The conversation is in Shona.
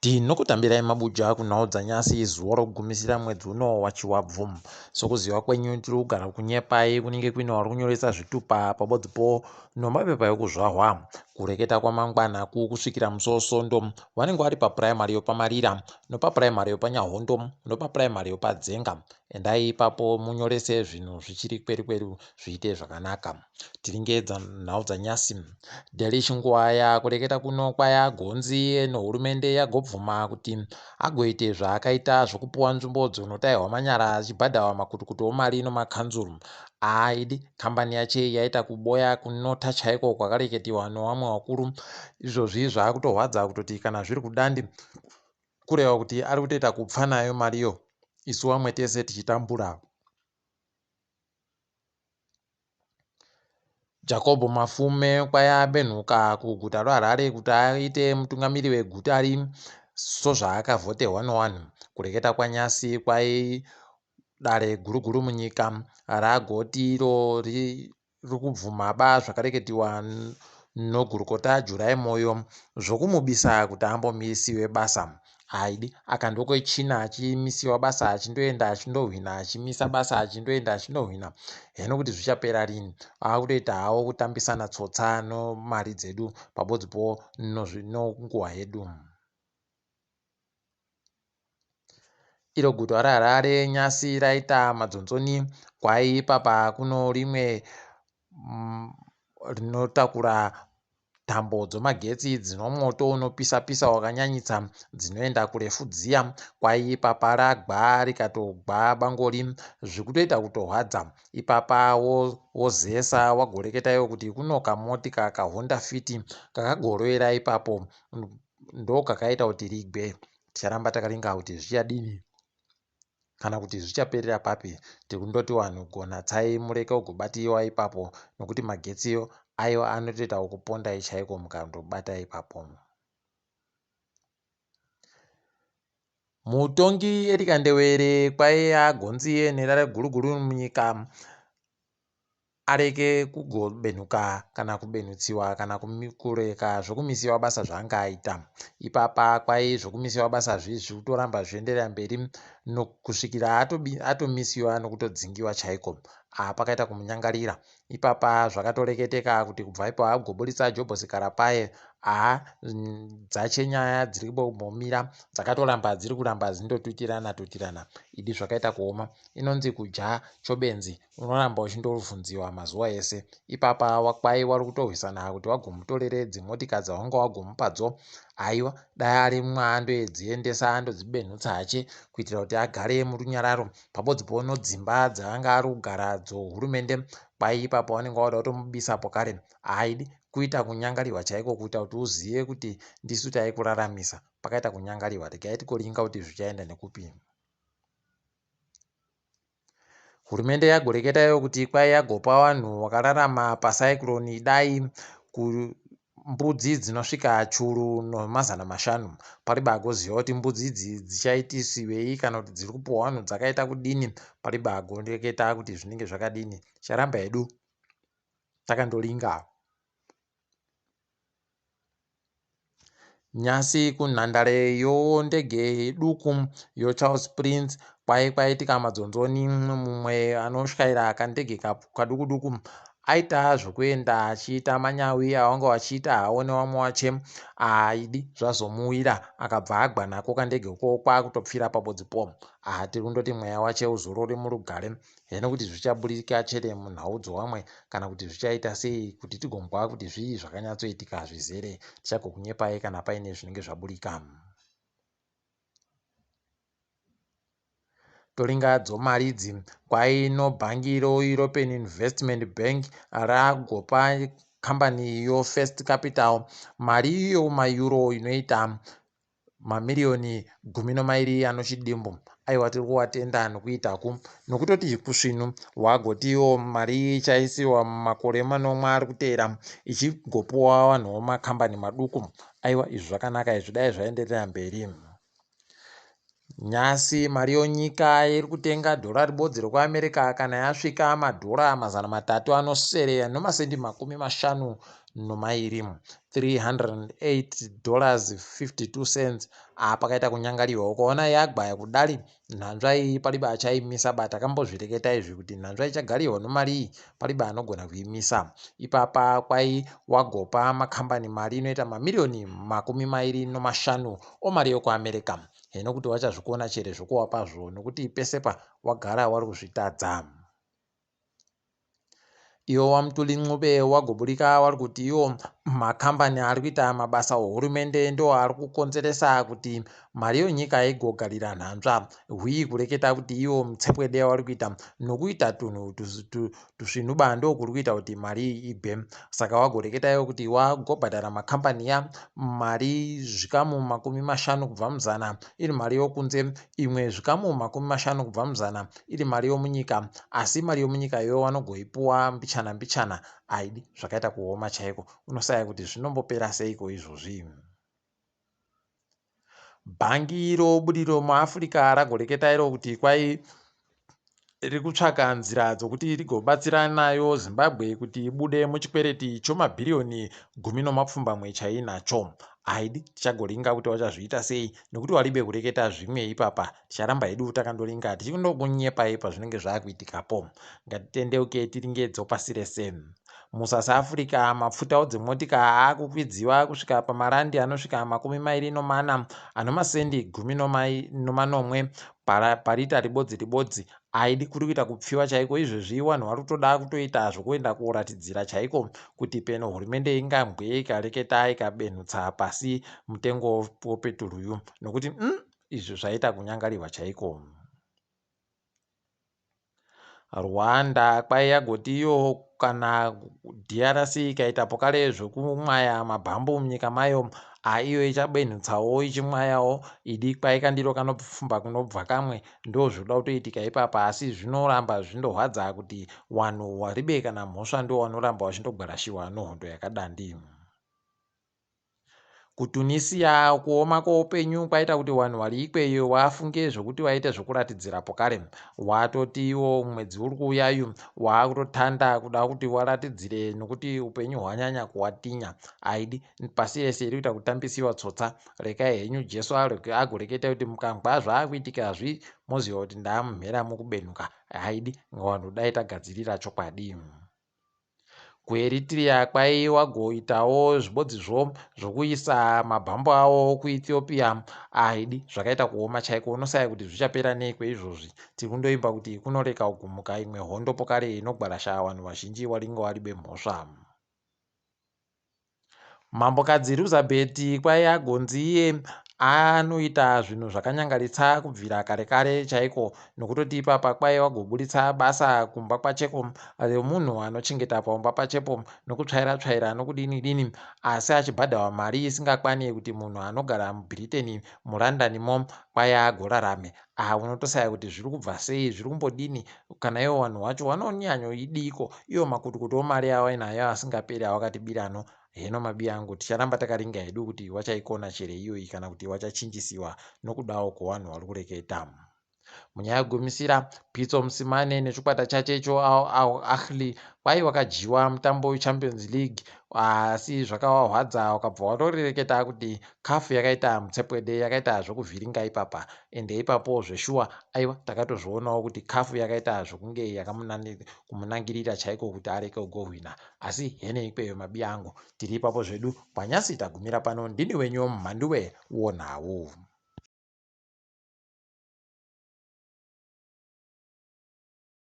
Tinokutambirai mabuja kunhau dzanyasi zuva rokugumisira mwedzi uno waChivabvu. Sokuziva kwenyu tiri kugara kunyepai kunenge kuine vari kunyoresa zvitupa pabodzipo nomapepa ekuzvahwa. Kureketa kwamangwana ku kusvikira musi weSondo vanenge vari papuraimari yopaMarira nopapuraimari yopaNyahondo nopapuraimari yopaDzenga. Endai ipapo munyorese zvinhu zvichiri kweri kweru zviite zvakanaka. Tiringedza nhau dzanyasi. Delish Nguwaya kureketa kuno kwaya gonzi nohurumende yagobvuma kuti agoite zvaakaita zvokupuwa nzvimbo dzinotaihwa manyara achibhadhawa makutukutu omari nomakanzuru. Aa idi kambani yache yaita kuboya kunota chaiko kwakareketiwa nowamwe wakuru. Izvozvi zvaakutohwadza kutoti kana zviri kudandi kureva kuti ari kutoita kupfa nayo mariyo isu vamwe tese tichitambura. Jacob Mafume kwayabenhuka kuguta roHarare kuti aite mutungamiri weguta ri sozvaakavhoterwa nowanhu. Kureketa kwaNyasi kwai dare guru guru munyika ragoti iro riri kubvuma ba zvakareketiwa nogurukota July Moyo zvokumubisa kuti ambomisiwe basa. Haidi akandokwechina achimisiwa basa achindoenda achindohwina achimisa basa achindoenda achindohwina heno kuti zvichapera rini akutoita hawo kutambisana tsotsa nomari dzedu pabodzipo nonguva yedu. Iro guta reHarare nyasi raita madzonzoni kwai ipapa kuno rimwe rinotakura tambo dzomagetsi dzinomwoto unopisa-pisa wakanyanyisa dzinoenda kurefu dziya kwai ipapa ragwa rikatogwa bangori zvikutoita kutorwadza ipapa wozesa wagoreketa iwo kuti kuno kamotika kaHonda Fit kakagorovera ipapo ndokakaita kuti rigwe Ticharamba takaringa kuti zvichadini kana kuti zvichaperera papi. Tiri kundoti vanhu gonatsai mureke kugobatiwa ipapo nokuti magetsiyo ayo anotoita kukupondai chaiko mukandobata ipapo. Mutongi Erika Ndewere kwaiye agonziye nedare guru guru munyika areke kugobenhuka kana kubenhutsiwa kana kureka zvokumisiwa basa zvaanga aita. Ipapa kwai zvokumisiwa basa zvi zvikutoramba zvichienderera mberi kusvikira atomisiwa nokutodzingiwa chaiko. Aa pakaita kumunyangarira. Ipapa zvakatoreketeka kuti kubva ipo agoburitsa Jobhosi Karapaye aa dzache nyaya dziri kumbomira dzakatoramba dziri kuramba dzindotutirana tutirana. Idi zvakaita kuoma. Inonzi kudya chobenzi unoramba uchindovhunziwa mazuva ese ipapa wakwai wari kutohwisana kuti wagomutorere dzimotika dzawanga wagomupadzo aiwa dai ari mumwe andoedziendesa andodzibenhutsa hache kuitira kuti agare murunyararo pabodzi pono dzimba dzaanga ari kugara dzohurumende kwai ipapo wanenge wada kutomubisa pokare haidi kuita kunyangarirwa chaiko kuita kuti uzive kuti ndisu taikuraramisa pakaita kunyangarirwa regai tikoringa kuti zvichaenda nekupi. Hurumende yagoreketa iyo kuti kwai yagopa vanhu vakararama paCyclone Idai mbudzi dzinosvika churu nomazana mashanu. Paribe agoziva kuti mbudzi idzi dzichaitisiwei kana kuti dziri kupiwa vanhu dzakaita kudini. Paribe agoreketa kuti zvinenge zvakadini. Ticharamba hedu takandoringa. Nyasi kunhandare yondege duku yoCharles Prince kwai kwaitika madzonzoni mumwe anoshaira kandege kaduku duku aita zvokuenda achiita manyawi awanga wachiita hawo newamwe wache aidi zvazomuwira akabva agwa nako kandege ko kwakutopfira pabodzipo aha tiri kundoti mweya wache uzorore murugare Heno kuti zvichaburika chete munhau dzowamwe kana kuti zvichaita sei kuti tigonzwa kuti zvii zvakanyatsoitika zvizere. Tichagokunyepai kana paine zvinenge zvaburika. Toringa dzomari idzi kwai nobhangi roEuropean Investment Bank ragopa kambani yoFirst Capital mari yomaeuro inoita mamiriyoni 12 anochidimbu. Aiwa tiri kuwatenda nokuitaku nokutoti kusvinu wagotiwo mari iyi ichaisiwa mumakore manomwe ari kuteera ichigopuwa vanhu vemakambani maduku. Aiwa izvi zvakanaka izvi dai zvaenderera mberi. Nyasi mari yonyika iri kutenga dhora ribodzi rekuAmerica kana yasvika madhora 352 $308.52. Pakaita kunyangarihwa ukaona yagwaya kudari nhanzva iyi palibe achaimisa ba. Takambozvireketa izvi kuti nhanzva ichagariwa nomari iyi palibe anogona kuimisa. Ipapa kwai wagopa makambani mari inoita mamiriyoni 25 omari yokuAmerica. Heno kuti wachazvikona chere zvokuwapazvo nokuti pesepa wagara wari kuzvitadza. Iwo waMtuli Ncube wagoburika wari kuti iwo makambani ari kuita mabasa ohurumende ndo ari kukonzeresa kuti mari yonyika igogarira nhanzva. Hwii kureketa kuti iwo mutsepwede wari kuita nokuita tunhu tusvinuba ndokuri kuita kuti mari iyi ibve. Saka wagoreketa iwo kuti wagobhadhara makambani ya mari zvikamu 50 kubva muzana iri mari yokunze, imwe zvikamu 50 kubva muzana iri mari yomunyika, asi mari yomunyika iyoyo wanogoipuwa mbichana mbichana. Aidi zvakaita kuoma chaiko, unosaya kuti zvinombopera seiko izvozvi. Bhangi robudiriro muAfrica ragoreketa iro kuti kwai riri kutsvaka nzira dzokuti rigobatsira nayo Zimbabwe kuti ibude muchikwereti chomabhiriyoni 17 chainacho. Haidi tichagoringa kuti wachazviita sei nekuti waribe kureketa zvimwe ipapa. Ticharamba hedu takandoringa tichindokunyepai pazvinenge zvakuitikapo. Ngatitendeuke tiringe dzopasi rese. MuSouth Africa mapfuta odzimotika akukwidziwa kusvika pamarandi anosvika 24 anomasendi 17 parita ribodzi ribodzi. Aidi kuri kuita kupfiwa chaiko izvezvi vanhu vari kutoda kutoita zvokuenda koratidzira chaiko kuti peno hurumende ingambwe ikareketa ikabenhutsa pasi mutengo wepeturuyu nokuti izvi zvaita kunyangarirwa chaiko. Rwanda kwai yagoti iyo kana DRC ikaita pokare zvekumwaya mabhambu munyika mayo, iyo ichabenhutsawo ichimwayawo. Idi kwai kandiro kanopfumba kunobva kamwe, ndozvinoda kutoitika ipapa. Asi zvinoramba zvindorwadza kuti wanhu waribe kana mhosva ndo wanoramba wachindogwarashiwa nohondo yakadandi. KuTunisia kuoma kwoupenyu kwaita kuti vanhu vari ikweyo vafunge zvokuti vaite zvokuratidzira pokare. Watoti iwo mwedzi uri kuuyayu waakutotanda kuda kuti waratidzire nokuti upenyu hwanyanya kuwatinya. Haidi pasi rese iri kuita kutambisiwa tsotsa. Rekai henyu Jesu agoreketa kuti mukangwa zvaakuitika zvi moziva kuti ndaamumhera mukubenuka. Haidi vanhu dai tagadzirira chokwadi. KuEritrea kwai wagoitawo zvibodzizvo zvokuisa mabhambu awo kuEthiopia. Aidi zvakaita kuoma chaiko, unosaya kuti zvichapera nei kweizvozvi. Tiri kundoimba kuti kunoreka kugumuka imwe hondo pokare inogwarasha vanhu vazhinji waringe waribe mhosva. Mambokadzi Ruzabheti kwai agonzi iye anoita zvinhu zvakanyangaritsa kubvira kare kare chaiko nokutoti ipapa kwai wagoburitsa basa kumba kwacheko remunhu anochengeta paumba pachepo nokutsvaira tsvaira nokudini dini asi achibhadharwa mari isingakwani kuti munhu anogara muBritain muLondon mo kwai agorarame. Ah, unotosaya kuti zviri kubva sei, zviri kumbodini kana ivo vanhu vacho vanonyanyoidiko iwo makutukutu omari awainayo asingaperi awakatibira ano. Heno mabiya angu, ticharamba takaringa hedu kuti wachaikona chere iyoyi kana kuti wachachinjisiwa nokudawo kwevanhu vari kureketa. Munyaya yegumisira, Pitso Mosimane nechikwata chache cho Al Ahly kwai wakadyiwa mutambo weChampions League asi zvakawahwadza wakabva watorereketa kuti CAF yakaita mutsepwede yakaita zvekuvhiringa ipapa ende ipapo zveshuwa aiwa takatozvionawo kuti CAF yakaita zvekunge yakamunangirira chaiko kuti areke kugohwina. Asi hene ikweyo mabiya angu, tiri ipapo zvedu kwanyasi tagumira pano. Ndini wenyu Mhanduwe wonhau.